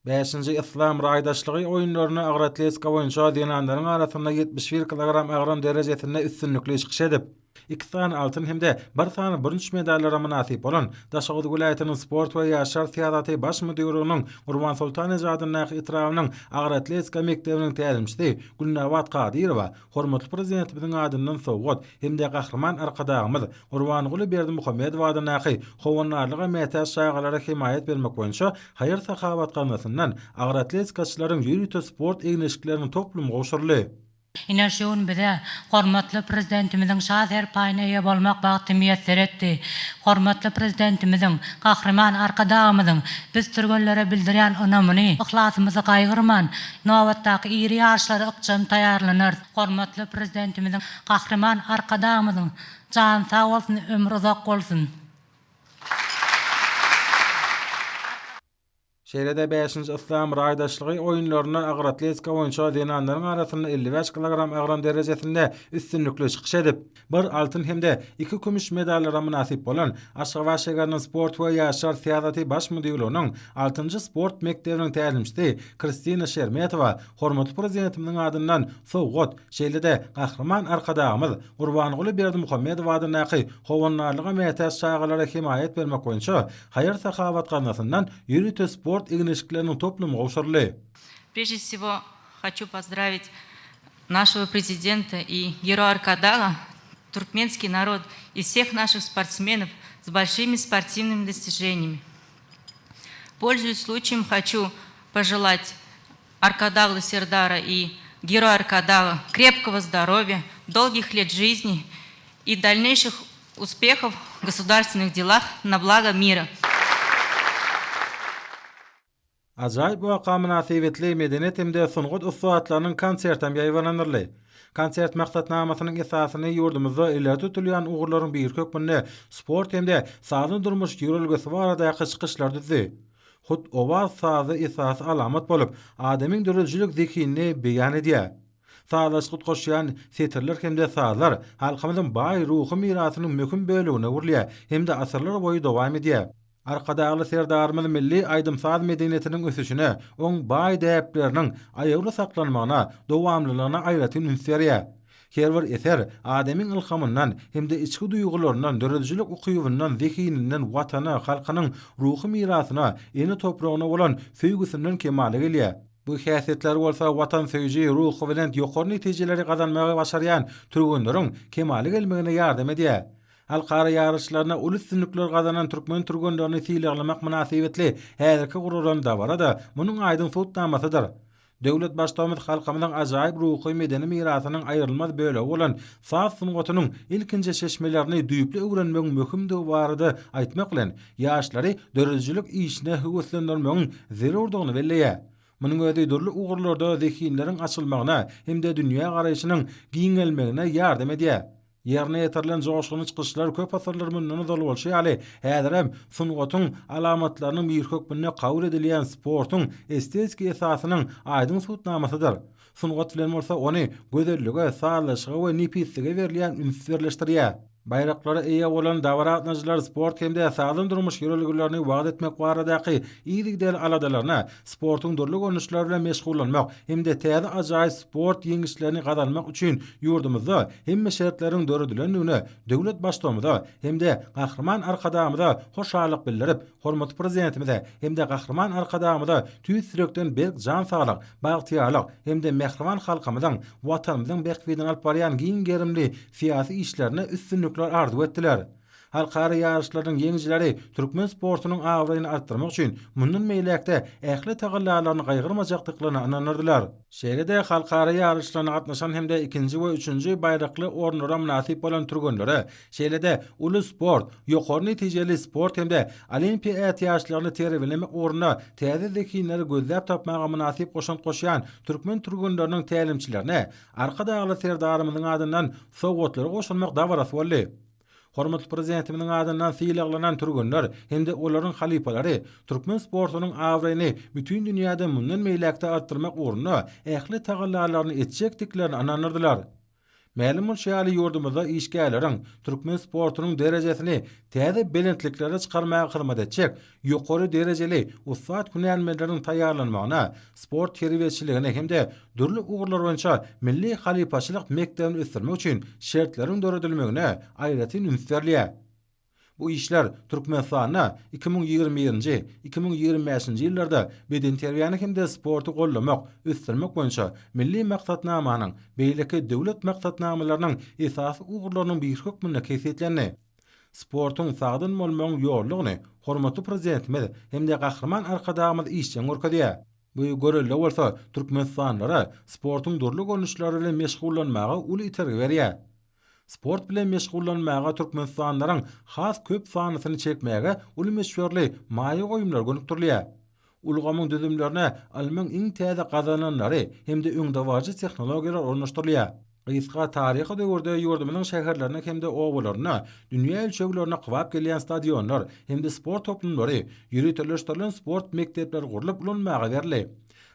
Bäşinji Yslam raýdaşlygy oýunlarynda agyr atletika boýunça zenanlaryň arasynda 71 kilogram agram derejesinde üstünlikli çykyş edip, iki sany altyn hem-de bir sany bürünç medallara mynasyp bolan Daşoguz welaýatynyň sport we ýaşlar syýasaty baş müdirliginiň Gurbansoltan eje adyndaky etrabynyň agyr atletika mekdebiniň tälimçisi Gülnabat Kadyrowa hormatly Prezidentimiziň adyndan sowgat hem-de Gahryman Arkadagymyz Gurbanguly Berdimuhamedow adyndaky Howandarlyga mätäç çagalara hemaýat bermek boýunça haýyr-sahawat gaznasyndan agyr atletikaçylaryň ýörite sport egin-eşikleriniň toplumy gowşuryldy. Ine, şu gün bize hormatly Prezidentimiziň Şa serpaýyna eýe bolmak bagty miýesser etdi. Hormatly Prezidentimiziň, Gahryman Arkadagymyzyň biz türgenlere bildirýän ynamyny, yhlasymyzy gaýgyrman, nobatdaky iri ýaryşlara ykjam taýýarlanarys. Hormatly Prezidentimiziň, Gahryman Arkadagymyzyň jany sag bolsun, ömri uzak bolsun! Şeýle-de bäşinji Yslam raýdaşlygy oýunlarynda agyr atletika boýunça zenanlaryň arasynda 55 kilogram agram derejesinde üstünlikli çykyş edip, bir altyn hem-de iki kümüş medallara mynasyp bolan Aşgabat şägeriniň sport we ýaşlar syýasaty baş müdirliginiň altynjy sport mekdebiniň tälimçisi Kristina Şermetowa hormatly Prezidentimiziň adyndan sowgat, şeýle-de Gahryman Arkadagymyz Gurbanguly Berdimuhamedow adyndaky Howandarlyga mätäç çagalara hemaýat bermek boýunça haýyr-sahawat gaznasyndan ýörite sport egin-eşikleriniň toplumy gowşuryldy. Прежде всего, хочу поздравить нашего Президента и Героя Arkadaga, туркменский народ и всех наших спортсменов с большими спортивными достижениями. Пользуясь случаем, хочу пожелать Arkadagly Serdara и Героя Arkadaga крепкого здоровья, долгих лет жизни и дальнейших успехов. государственных делах на благо мира. Ajaýyp waka mynasybetli medeniýet hem-de sungat ussatlarynyň konsertem ýaýbaňlandyryldy. Konsert maksatnamasynyň esasyny ýurdumyzda ileri tutulýan ugurlaryň biri hökmünde sport hem-de sagdyn durmuş ýörelgesi baradaky çykyşlar düzdi. Hut owaz sazy esasy alamat bolup, adamyň döredijilik zehinini beýan edýär. Sazlaşyk utgaşýan setirler hem-de sazlar halkymyzyň baý ruhy mirasynyň möhüm bölegine öwrülýär hem-de asyrlar boýy dowam edýär. Arkadagly Serdarymyz milli aýdym-saz medeniýetiniň ösüşine, oň baý däpleriniň aýawly saklanmagyna, dowamlylygyna aýratyn üns berýär. Her bir eser adamyň ylhamyndan hem-de içki duýgularyndan, döredijilik ukybyndan, zehininden, Watana, halkynyň ruhy mirasyna, ene topragyna bolan söýgüsinden kemala gelýär. Bu häsiýetler bolsa watansöýüji, ruhubelent, ýokary netijeleri gazanmagy başarýan türgenleriň kemala gelmegine ýardam edýär. Halkara ýaryşlarynda uly üstünlikler gazanan türkmen türgenlerini sylaglamak mynasybetli häzirki guralan dabara-da munuň aýdyň subutnamasydyr. Döwlet Baştutanymyz halkymyzyň ajaýyp ruhy-medeni mirasynyň aýrylmaz bölegi bolan saz sungatynyň ilkinji çeşmelerini düýpli öwrenmegiň möhümdigi barada aýtmak bilen, ýaşlary döredijilik işine höweslendirmegiň zerurdygyny belleýär. Munuň özi dürli ugurlarda zehinleriň açylmagyna hem-de dünýägaraýşynyň giňelmegine ýardam edýär. Ýerine ýetirilen joşgunly çykyşlar köp asyrlar mundan ozal bolşy ýaly, häzirem sungatyň alamatlarynyň biri hökmünde kabul edilýän sportuň estetiki esasynyň aýdyň subutnamasydyr. Sungat bilen bolsa ony gözellige, sazlaşyga we nepislige berilýän üns birleşdirýär. Baýraklara eýe bolan dabara gatnaşyjylar sport hem-de sagdyn durmuş ýörelgelerini wagyz etmek baradaky yzygiderli aladalaryna, sportuň dürli görnüşleri bilen meşgullanmak hem-de täze ajaýyp sport ýeňişlerini gazanmak üçin ýurdumyzda hemme şertleriň döredilendigine döwlet Baştutanymyza hem-de Gahryman Arkadagymyza hoşallyk bildirip, hormatly Prezidentimize hem-de Gahryman Arkadagymyza tüýs ýürekden berk jan saglyk, bagtyýarlyk hem-de mähriban halkymyzyň, Watanymyzyň bähbidine alyp barýan giň gerimli syýasy işlerinde üstünlikler arzuw etdiler. Halkara ýaryşlarynyň ýeňijileri türkmen sportunyň abraýyny artdyrmak üçin mundan beýläk-de ähli tagallalaryny gaýgyrmajakdyklaryna ynandyrdylar. Şeýle-de halkara ýaryşlaryna gatnaşan hem-de ikinji we üçünji baýrakly orunlara mynasyp bolan türgenlere, şeýle-de uly sport, ýokary netijeli sport hem-de olimpiýa ätiýaçlaryny terbiýelemek ugrunda täze zehinleri gözläp tapmaga mynasyp goşant goşýan türkmen türgenleriniň tälimçilerine Arkadagly Serdarymyzyň adyndan sowgatlary gowşurmak dabarasy boldy. Hormatly Prezidentimiziň adyndan sylaglanan türgenler hem-de olaryň halypalary türkmen sportunyň abraýyny bütin dünýäde mundan beýläk-de artdyrmak ugrunda ähli tagallalaryny etjekdiklerine ynandyrdylar. Mälim bolşy ýaly, ýurdumyzda işgärleriň türkmen sportunyň derejesini täze belentliklere çykarmaga hyzmat etjek ýokary derejeli ussat hünärmenleriň taýýarlanmagyna, sport terbiýeçiligini hem-de dürli ugurlar boýunça milli halypaçylyk mekdebini ösdürmek üçin şertleriň döredilmegine aýratyn üns berilýär. Bu işler Türkmenistanda 2021-nji, 2025-nji ýyllarda bedenterbiýäni hem-de sporty goldamak, ösdürmek boýunça Milli maksatnamanyň beýleki döwlet maksatnamalarynyň esasy ugurlarynyň biri hökmünde kesgitlendi. Sportuň sagdyn bolmagyň ýoludygyny hormatly Prezidentimiz hem-de Gahryman Arkadagymyz işjeň görkezýär. Bu görelde bolsa türkmenistanlylara sportuň dürli görnüşleri bilen meşgullanmaga uly itergi berýär. Sport bilen meşgullanmaga türkmenistanlylaryň has köp sanlysyny çekmäge uly möçberli maýa goýumlar gönükdirilýär. Ulgamyň düzümlerine ylmyň iň täze gazananlary hem-de öňdebaryjy tehnologiýalar ornaşdyrylýar. Gysga taryhy döwürde ýurdumyzyň şäherlerinde hem-de obalarynda dünýä ölçeglerine kybap gelýän stadionlar hem-de sport toplumlary, ýöriteleşdirilen sport mekdepleri gurlup ulanmaga berildi.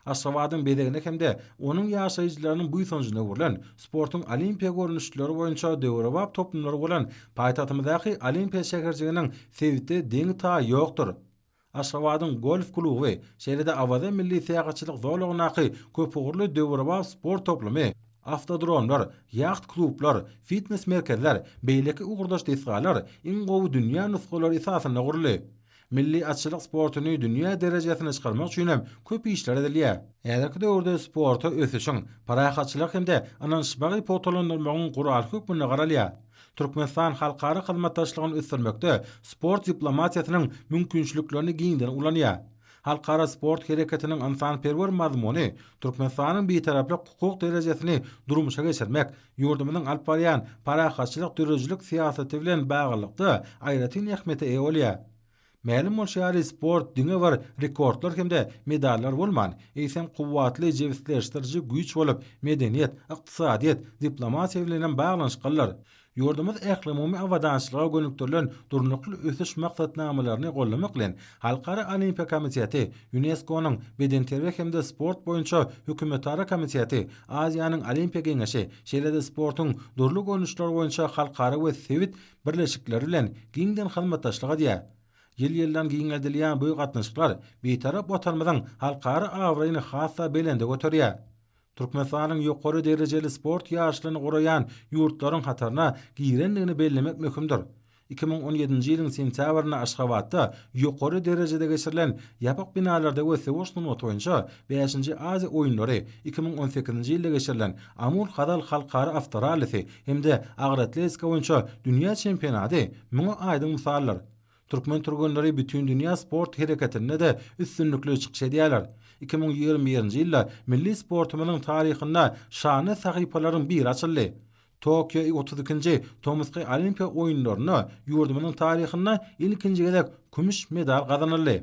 Aşgabadyň bezegine hem-de onuň ýaşaýjylarynyň buýsanjyna öwrülen, sportuň olimpiýa görnüşleri boýunça döwrebap toplumlary bolan paýtagtymyzdaky Olimpiýa şäherjiginiň sebitde deňi-taýy ýokdur. Aşgabadyň golf kluby, şeýle-de Awaza milli syýahatçylyk zolagyndaky köpugurly döwrebap sport toplumy, awtodromlar, ýaht-klublar, fitnes-merkezler, beýleki ugurdaş desgalar iň gowy dünýä nusgalary esasynda guruldy. Milli atçylyk sportuny dünýä derejesine çykarmak üçin hem köp işler edilýär. Häzirki döwürde sporta ösüşiň, parahatçylygy hem-de ynanyşmagy pugtalandyrmagyň guraly hökmünde garalýar. Türkmenistan halkara hyzmatdaşlygyny ösdürmekde sport diplomatiýasynyň mümkinçiliklerini giňden ulanýar. Halkara sport hereketiniň ynsanperwer mazmuny Türkmenistanyň Bitaraplyk hukuk derejesini durmuşa geçirmek, ýurdumyzyň alyp barýan parahatçylyk döredijilik syýasaty bilen baglylykda aýratyn ähmiýete eýe bolýar. Mälim bolşy ýaly, sport diňe bir rekordlar hem-de medallar bolman, eýsem kuwwatly jebisleşdiriji güýç bolup, medeniýet, ykdysadyýet, diplomatiýa bilen hem baglanyşyklydyr. Ýurdumyz ählumumy abadançylyga gönükdirilen Durnukly ösüş maksatnamalaryny goldamak bilen, Halkara Olimpiýa komiteti, ÝUNESKO-nyň Bedenterbiýe hem-de sport boýunça hökümetara komiteti, Aziýanyň Olimpiýa geňeşi, şeýle-de sportuň dürli görnüşleri boýunça halkara we sebit birleşikleri bilen giňden hyzmatdaşlyk edýär. Ýyl-ýyldan giňeldilýän bu gatnaşyklar Bitarap Watanymyzyň halkara abraýyny has-da belende göterýär. Türkmenistanyň ýokary derejeli sport ýaryşlaryny guraýan ýurtlaryň hataryna girendigini bellemek möhümdir. 2017-nji ýylyň sentýabrynda Aşgabatda ýokary derejede geçirilen ýapyk binalarda we söweş sungaty boýunça bäşinji Aziýa oýunlary, 2018-nji ýylda geçirilen Amul-Hazal halkara awtorallisi hem-de agyr atletika boýunça dünýä çempionady muňa aýdyň mysaldyr. Türkmen türgenleri bütindünýä sport hereketinde-de üstünlikli çykyş edýärler. 2021-nji ýylda milli sportumyzyň taryhynda şanly sahypalaryň biri açyldy. Tokio 32-nji tomusky Olimpiýa oýunlarynda ýurdumyzyň taryhynda ilkinji gezek kümüş medal gazanyldy.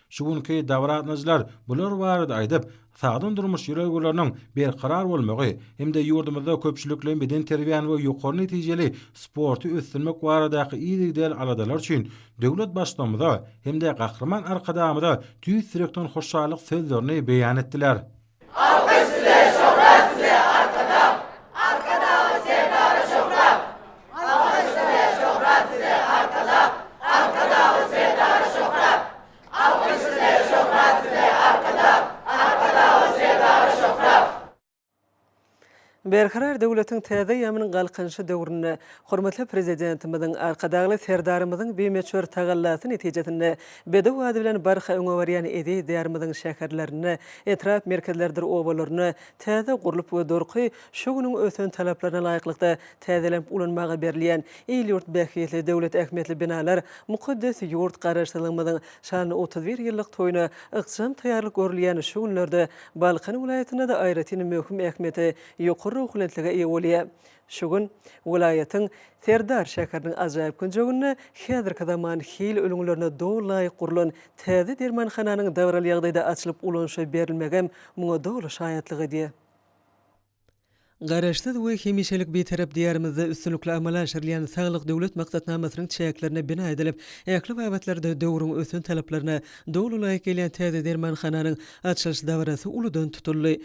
Şu günki dabara gatnaşyjylar bular barada aýdyp, sagdyn durmuş ýörelgeleriniň berkarar bolmagy hem-de ýurdumyzda köpçülikleýin bedenterbiýäni we ýokary netijeli sporty ösdürmek baradaky yzygiderli aladalar üçin döwlet Baştutanymyza hem-de Gahryman Arkadagymyza tüýs ýürekden hoşallyk sözlerini beýan etdiler. Alkyş size, şöhrat size, Arkadag! Arkadagly Serdara şöhrat! Alkyş size, şöhrat size, Arkadag! Arkadagly Serdara şöhrat! Alkyş size, şöhrat size, Arkadag! Arkadagly Serdara şöhrat! Berkarar döwletiň täze eýýamynyň Galkynyşy döwründe hormatly Prezidentimiziň, Arkadagly Serdarymyzyň bimöçber tagallasy netijesinde bedew ady bilen barha öňe barýan eziz Diýarymyzyň şäherlerinde, etrap merkezleridir obalarynda täze gurlup we durky şu günüň ösen talaplaryna laýyklykda täzelenip ulanmaga berilýän il-ýurt bähbitli döwlet ähmiýetli binalar mukaddes ýurt Garaşsyzlygymyzyň şanly 31 ýyllyk toýuna ykjam taýýarlyk görülýän şu günlerde Balkan welaýatynda-da aýratyn möhüm ähmiýete, ýokary ruhubelentlige eýe bolýar. Şu gün welaýatyň Serdar şäheriniň ajaýyp künjeginde häzirki zaman hil ülňülerine doly laýyk gurlan täze dermanhananyň dabaraly ýagdaýda açylyp ulanyşa berilmegem muňa doly şaýatlyk edýär. Garaşsyz we hemişelik Bitarap Diýarymyzda üstünlikli amala aşyrylýan Saglyk Döwlet maksatnamasynyň çäklerinde bina edilip, ähli babatlarda döwrüň ösen talaplaryna doly laýyk gelýän täze dermanhananyň açylyş dabarasy uludan tutuldy.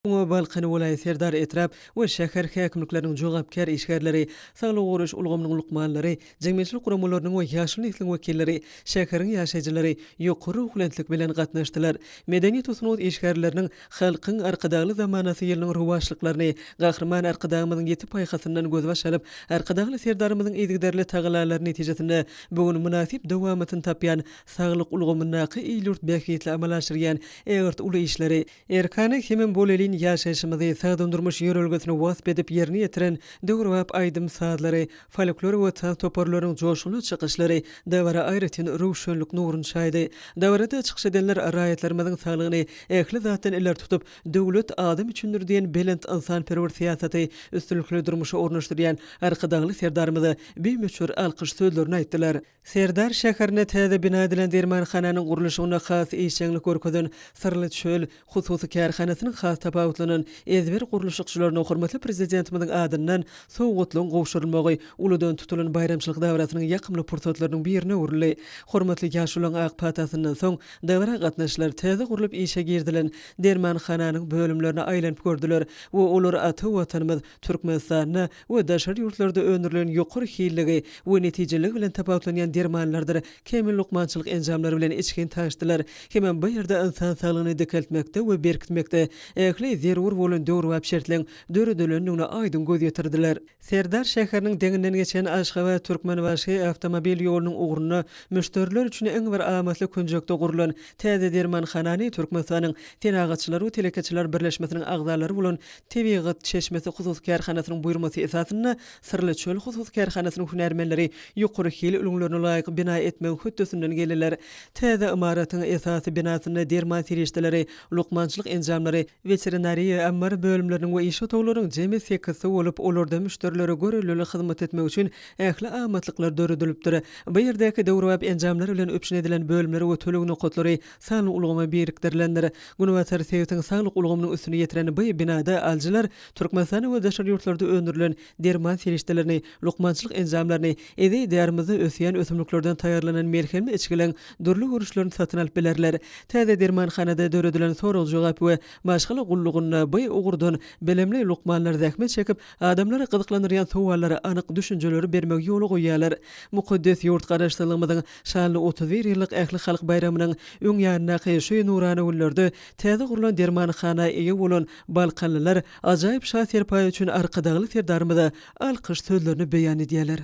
Oňa Balkan welaýat, Serdar etrap we şäher häkimlikleriniň jogapkär işgärleri, saglygy goraýyş ulgamynyň lukmanlary, jemgyýetçilik guramalarynyň we ýaşuly nesliň wekilleri, şäheriň ýaşaýjylary ýokary ruhubelentlik bilen gatnaşdylar. Medeniýet we sungat işgärleriniň Halkyň Arkadagly zamanasy ýylynyň rowaçlyklaryny Gahryman Arkadagymyzyň ýiti paýhasyndan gözbaş alyp, Arkadagly Serdarymyzyň yzygiderli tagallalary netijesinde bu gün mynasyp dowamatyny tapýan saglyk ulgamyndaky il-ýurt bähbitli amala aşyrýan ägirt uly işleri, Erkana hemem bolelin ýaşaýşymyzy, sagdyn durmuş ýörelgesini wasp edip ýerine ýetiren döwrebap aýdym-sazlary, folklor we tans toparlarynyň joşgunly çykyşlary dabara aýratyn röwşenlik nuruny çaýdy. Dabarada çykyş edenler raýatlarymyzyň saglygyny ähli zatdan ileri tutup, Döwlet adam üçindir diýen belent ynsanperwer syýasaty üstünlikli durmuşa ornaşdyrýan Arkadagly Serdarymyza bimöçber alkyş sözlerini aýtdylar. Serdar şäherinde täze bina edilen dermanhananyň gurluşygynda has işjeňlik görkezen Syrly çöl hususy kärhanasynyň has tapawutlanan ezber gurluşykçylaryna hormatly Prezidentimiziň adyndan sowgatlaryň gowşurylmagy uludan tutulan baýramçylyk dabarasynyň ýakymly pursatlarynyň birine öwrüldi. Hormatly ýaşulularyň ak patasyndan soň dabara gatnaşyjylar täze gurlup işe girizilen dermanhananyň bölümlerine aýlanyp gördüler we olar ata Watanymyz Türkmenistanda we daşary ýurtlarda öndürilen ýokary hilligi we netijeliligi bilen tapawutlanýan dermanlardyr kämil lukmançylyk enjamlary bilen içgin tanyşdylar hemem bu ýerde ynsan saglygyny dikeltmekde we berkitmekde ähli. zerur bolan döwrebap şertleň döredilendigine aýdyň göz ýetirdiler. Serdar şäheriniň deňinden geçen Aşgabat, Türkmenbaşy awtomobil ýolunyň ugrunda müşderiler üçin iň bir amatly künjekde gurlan täze dermanhanany Türkmenistanyň Senagatçylar we telekeçiler birleşmesiniň agzalary bolan Tebigat çeşmesi hususy kärhanasynyň buýurmasy esasynda Syrly çöl hususy kärhanasynyň hünärmenleri ýokary hil ülňülerine laýyk bina etmegiň hötdesinden geldiler. Täze ymaratyň esasy binasynda derman serişdeleri, lukmançylyk enjamlary, weterinariýa, ammar bölümleriniň we iş otaglarynyň jemi sekizsi bolup, olarda müşderilere görellili hyzmat etmek üçin ähli amatlyklar döredilipdir. Bu ýerdäki döwrebap enjamlar bilen üpjün edilen bölümler we töleg nokatlary sanly ulgama birikdirilendir. Günbatar sebitiň saglyk ulgamynyň üstüni ýetiren bu binada alyjylar Türkmenistanda we daşary ýurtlarda öndürilen derman serişdelerini, lukmançylyk enjamlaryny, eziz Diýarymyzda ösýän ösümliklerden taýýarlanan melhemli içgileriň dürli görnüşlerini satyn alyp bilerler. Täze dermanhanada döredilen sorag-jogap we maşgala gullugynda bu ugurdan bilimli lukmanlar zähmet çekip, adamlary gyzyklandyrýan sowallara anyk düşünjeleri bermegi ýola goýýarlar. Mukaddes ýurt Garaşsyzlygymyzyň şanly 31 ýyllyk ählihalk baýramynyň öň ýanyndaky şu nurana günlerde täze gurlan dermanhana eýe bolan balkanlylar ajaýyp şa serpaýy üçin Arkadagly Serdarymyza alkyş sözlerini beýan edýärler.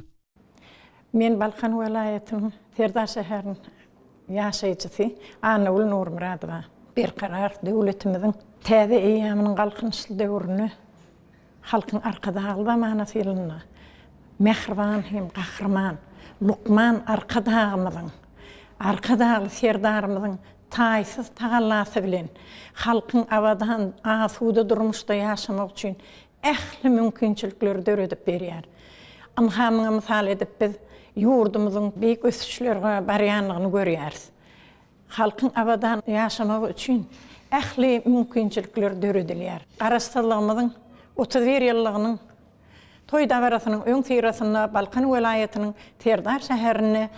Men Balkan welaýatynyň Serdar şäheriniň ýaşaýjysy Annagül Nurmyradowa. Berkarar döwletimiziň täze eýýamynyň Galkynyşly döwründe Halkyň Arkadagly zamanasy ýylynda mähriban hem gahryman lukman Arkadagymyzyň, Arkadagly Serdarymyzyň taýsyz tagallasy bilen halkyň abadan, asuda durmuşda ýaşamagy üçin ähli mümkinçilikleri döredip berýär. Ynha muňa mysal edip biz ýurdumyzyň beýik ösüşlerge barýanlygyny görýäris. Halkyň abadan ýaşamagy üçin ähli mümkinçilikler döredilýär. Garaşsyzlygymyzyň 31 ýyllygynyň toý dabarasynyň öňüsyrasynda Balkan welaýatynyň Serdar şäherinde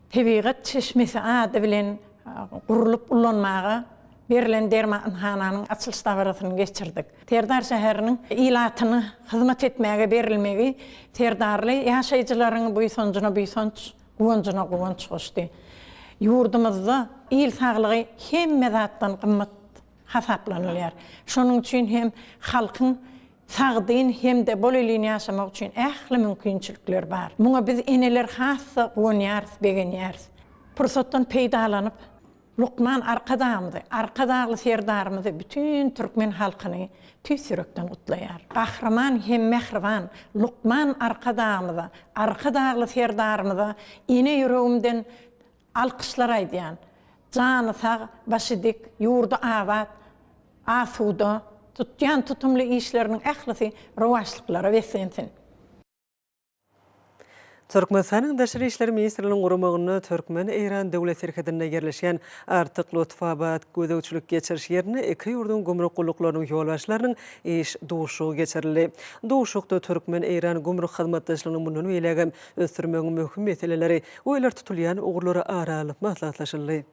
Tebigat çeşmesi ady bilen gurlup ulanmaga berlen dermanhananyň açylyş dabarasyny geçirdik. Serdar şäheriniň ilatyna hyzmat etmäge berilmegi serdarly ýaşaýjylaryň buýsanjyna buýsanç, guwanjyna guwanç goşdy. Ýurdumyzda il saglygy hemme zatdan gymmat hasaplanylýar. Şonuň üçin hem halkyň sagdyn hem-de bolelin ýaşamagy üçin ähli mümkinçilikler bar. Muňa biz eneler has-da guwanýarys, begenýäris. Pursatdan peýdalanyp, lukman Arkadagymyzy, Arkadagly Serdarymyzy, bütin türkmen halkyny tüýs ýürekden gutlaýar. Gahryman hem mähriban lukman Arkadagymyza, Arkadagly Serdarymyza ene ýüregimden alkyşlar aýdýan. Jany sag, başy dik, ýurdy abat, asuda, tutýan tutumly işleriniň ählisi rowaçlyklara beslensin! Türkmenistanyň Daşary işler ministrliginiň guramagynda türkmen-eýran döwlet serhedinde ýerleşýän Artyk-Lotfabad gözegçilik-geçiriş ýerinde iki ýurduň gümrük gulluklarynyň ýolbaşçylarynyň iş duşuşygy geçirildi. Duşuşykda türkmen-eýran gümrük hyzmatdaşlygyny mundan beýlägem ösdürmegiň möhüm meseleleri we ileri tutulýan ugurlary ara alnyp maslahatlaşyldy.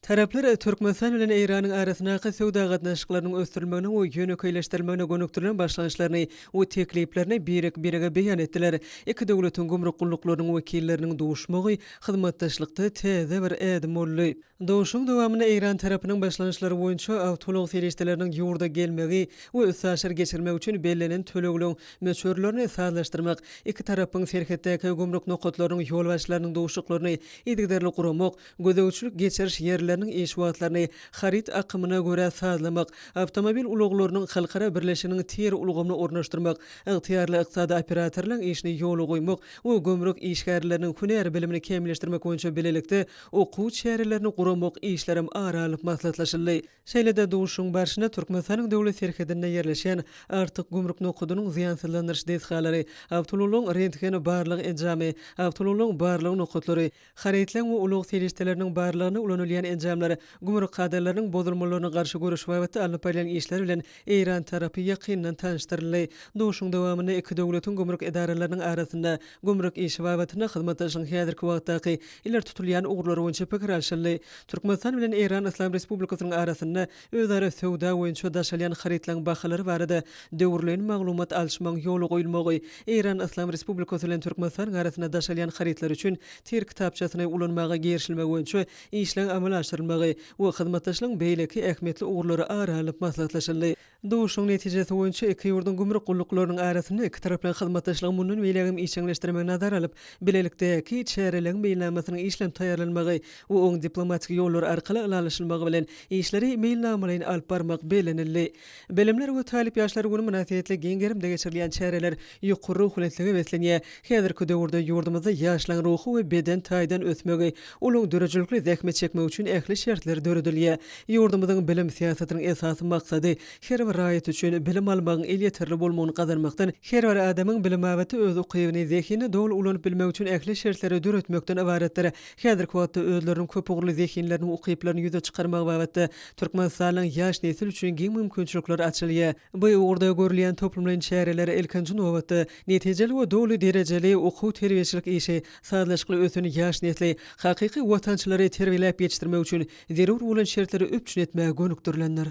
Taraplar Türkmenistan bilen Eýranyň arasyndaky söwda gatnaşyklarynyň ösdürilmegine we ýönekeýleşdirilmegine gönükdirilen başlangyçlaryny we tekliplerini birek-birege beýan etdiler. Iki döwletiň gümrük gulluklarynyň wekilleriniň duşmagy hyzmatdaşlykda täze bir ädim boldy. Duşuşygyň dowamynda eýran tarapynyň başlangyçlary boýunça awtoulag serişdeleriniň ýurda gelmegi we üstaşyr geçirmek üçin bellenen tölegliň möçberlerini sazlaşdyrmak, iki tarapyň serhetdäki gümrük nokatlarynyň ýolbaşçylarynyň duşuşyklaryny yzygiderli guramak, gözegçilik-geçiriş ýerleriniň iş wagtlaryny haryt akymyna görä sazlamak, awtomobil ulaglarynyň halkara birleşiginiň tir ulgamyny ornaşdyrmak, ygtyýarly ykdysady operatorlaryň işini ýola goýmak we gümrük işgärleriniň hünär bilimini kämilleşdirmek boýunça bilelikde okuw çärelerini guramak işlerem ara alnyp maslahatlaşyldy. Şeýle-de duşuşygyň barşynda Türkmenistanyň döwlet serhedinde ýerleşýän Artyk gümrük nokadynyň zyýansyzlandyryş desgalary, awtoulaglaryň rentgen barlag enjamy, awtoulaglaryň barlag nokatlary, Harytlaryň we ulag serişdeleriniň barlagynda ulanylýan enjamlar, gümrük kadalarynyň bozulmalaryna garşy göreş babatda alnyp barylýan işler bilen eýran tarapy ýakyndan tanyşdyryldy. Duşuşygyň dowamynda iki döwletiň gümrük edaralarynyň arasynda gümrük işi babatynda hyzmatdaşlygyň häzirki wagtdaky ileri tutulýan ugurlary boýunça pikir alşyldy. Türkmenistan bilen Eýran Yslam Respublikasynyň arasynda özara söwda boýunça daşalýan harytlaryň bahalary barada döwürleýin maglumat alyşmagyň ýola goýulmagy, Eýran Yslam Respublikasy bilen Türkmenistanyň arasynda daşalýan harytlar üçin tir kitapçasyny ulanmaga girişilmegi boýunça işleň amala aşyrylmagy. çuňlaşdyrylmagy we hyzmatdaşlygyň beýleki ähmiýetli ugurlary ara alnyp maslahatlaşyldy. Duşuşygyň netijesi boýunça iki ýurduň gümrük gulluklarynyň arasynda ikitaraplaýyn hyzmatdaşlygy mundan beýlägem işjeňleşdirmegi nazara alyp, bilelikdäki çäreleriň meýilnamasynyň işlenip taýýarlanmagy we oň diplomatik ýollar arkaly ylalaşylmagy bilen işleri meýilnamalaýyn alyp barmak bellenildi. Bilimler we talyp ýaşlar güni mynasybetli giň gerimde geçirilýän çäreler ýokary ruhubelentlige beslenýär. Häzirki döwürde ýurdumyzda ýaşlaryň ruhy we beden taýdan ösmegi, olaryň döredijilikli zähmet çekmegi üçin ähli şertler döredilýär. Ýurdumyzyň bilim syýasatynyň esasy maksady her bir raýat üçin bilim almagyň elýeterli bolmagyny gazanmakdan, her bir adamyň bilim babatda öz ukybyny, zehinini doly ulanyp bilmegi üçin ähli şertleri döretmekden ybaratdyr. Häzirki wagtda özleriniň köpugurly zehinlerini we ukyplaryny ýüze çykarmagy babatda Türkmenistanyň ýaş nesil üçin giň mümkinçilikler açylýar. Bu ugurda görülýän toplumlaýyn çäreler, ilkinji nobatda, netijeli we doly derejeli okuw-terbiýeçilik işi, sazlaşykly ösen ýaş nesli, hakyky watançylary terbiýeläp ýetişdirmek üçin zerur bolan şertleri üpjün etmäge gönükdirilendir.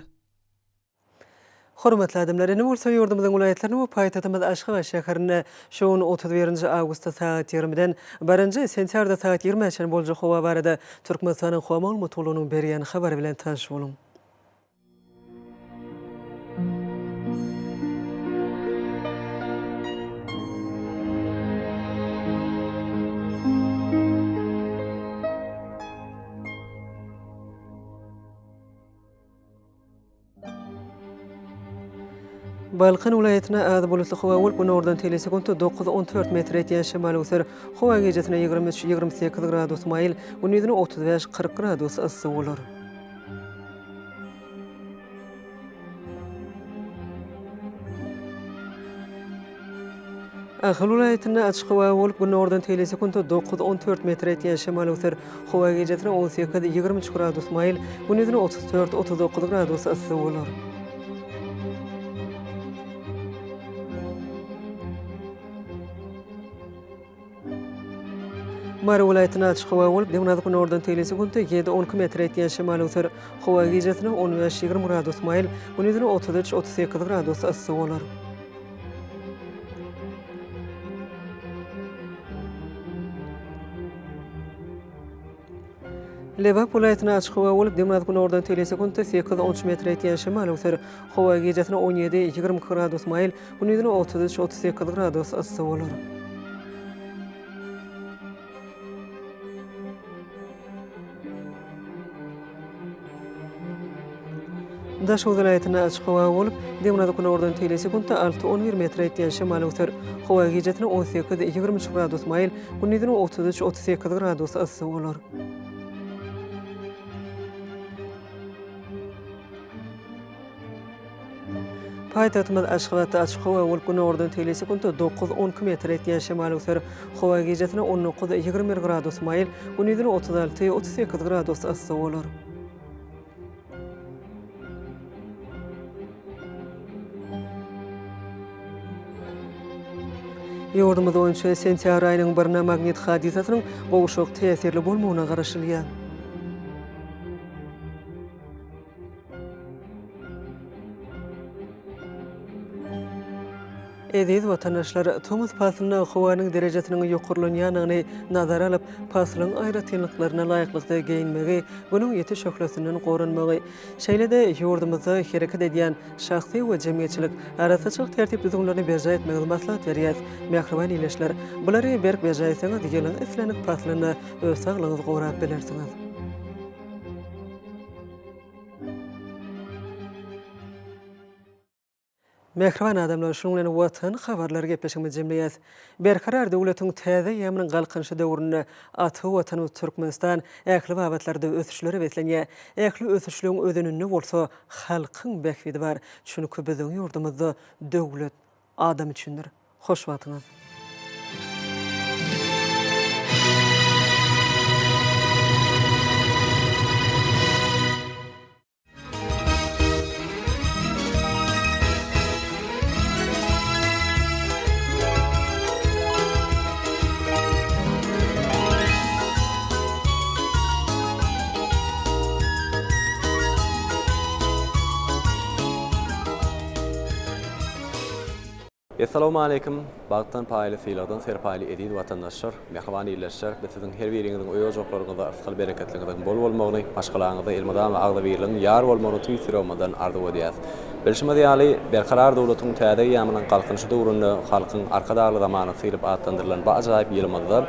Hormatly adamlar, indi bolsa ýurdumyzyň welaýatlarynda we paýtagtymyz Aşgabat şäherinde şu gün 31 awgustda sagat 20-den birinji sentýabrda sagat 20-ä çenli boljak howa barada Türkmenistanyň Howa maglumat gullugynyň berýän habary bilen tanyş boluň. Balkan welaýatynda az bulutly howa bolup, günordan teýle sekuntda dokuz-on dört metr etýän şemal öwser. Howa gijesine 23, 28 gradus maýyl, gündizine 35, 40 gradus yssy bolar. Ahal welaýatynda açyk howa bolup, günordan teýle sekuntda dokuz-on dört metr etýän şemal öwser. Howa gijesine 18, 23 gradus maýyl, gündizine 34, 39 gradus yssy bolar. Mary welaýatynda açyk howa bolup, demirgazyk-günordan teýle sekuntda ýedi-on iki metr etýän şemal öwser. Howa gijesine on bäş-ýigrimi gradus maýyl, gündizine 33, 38 gradus yssy bolar. Lebap welaýatynda açyk howa bolup, demirgazyk-günordan teýle sekuntda sekiz-on üç metre ýetýän şemal öwser. Howa gijesine on ýedi, 22 gradus maýyl, gündizine 33, 38 gradus yssy bolar. Daşoguz welaýatynda açyk howa bolup, demirgazyk-günordan teýle sekuntda alty, on bir metre ýetýän şemal öwser. Howa gijesine 18, 23 gradus maýyl, gündizine 33, 38 gradus yssy bolar. Paýtagtymyz Aşgabatda açyk howa bolup, günordan teýle sekuntda dokuz, on iki metr etýän şemal öwser. Howa gijesine on dokuz, 21 gradus maýyl, gündizine 36, 38 gradus yssy bolar. Ýurdumyz boýunça sentýabr aýynyň birine magnit hadysasynyň gowşak täsirli bolmagyna garaşylýar. Eziz watandaşlar, tomus paslynda howanyň derejesiniň ýokarlanýandygyny nazara alyp, paslyň aýratynlyklaryna laýyklykda geýinmegi, Günüň ýiti şöhlesinden goranmagy, şeýle-de ýurdumyzda hereket edýän şahsy we jemgyýetçilik arassaçylyk tertip-düzgünlerini berjaý etmegiňizi maslahat berýäris. Mähriban ildeşler, bulary berk berjaý etseňiz, ýylyň islendik paslynda öz saglygyňyzy gorap bilersiňiz. Mähriban adamlar, şunuň bilen Watan habarlary gepleşigimizi jemleýäs. Berkarar döwletiň täze eýýamynyň Galkynyşy döwründe ata Watanymyz Türkmenistan ähli babatlarda ösüşlere beslenýär. Ähli ösüşligiň özeninde bolsa halkyň bähbidi bar. Çünki biziň ýurdumyzda döwlet adam üçindir. Hoş wagtyňyz. Essalawmaleýkim, bagtdan paýly, sylagdan serpaýly eziz watandaşlar, mähriban ildeşler! Biz siziň her biriňiziň öý-ojaklaryňyzda yrsgal-bereketliňiziň bol bolmagyny, maşgalaňyzda elmydama agzybirligiň ýar bolmagyny tüýs ýüregimizden arzuw edýäs. Bilşimiz ýaly, Berkarar döwletiň täze eýýamynyň Galkynyşy döwründe Halkyň Arkadagly zamanasy diýlip atlandyrylan bu ajaýyp ýylymyzda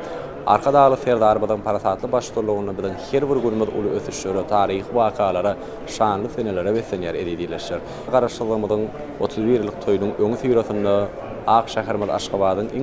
Arkadagly Serdarymyzyň parasatly baştutanlygynda biziň her bir günümiz uly ösüşlere, taryhy wakalara, şanly senelere beslenýär, eziz ildeşler. Garaşsyzlygymyzyň 31 ýyllyk toýunyň öňüsyrasynda ak şäherimiz Aşgabadyň iň.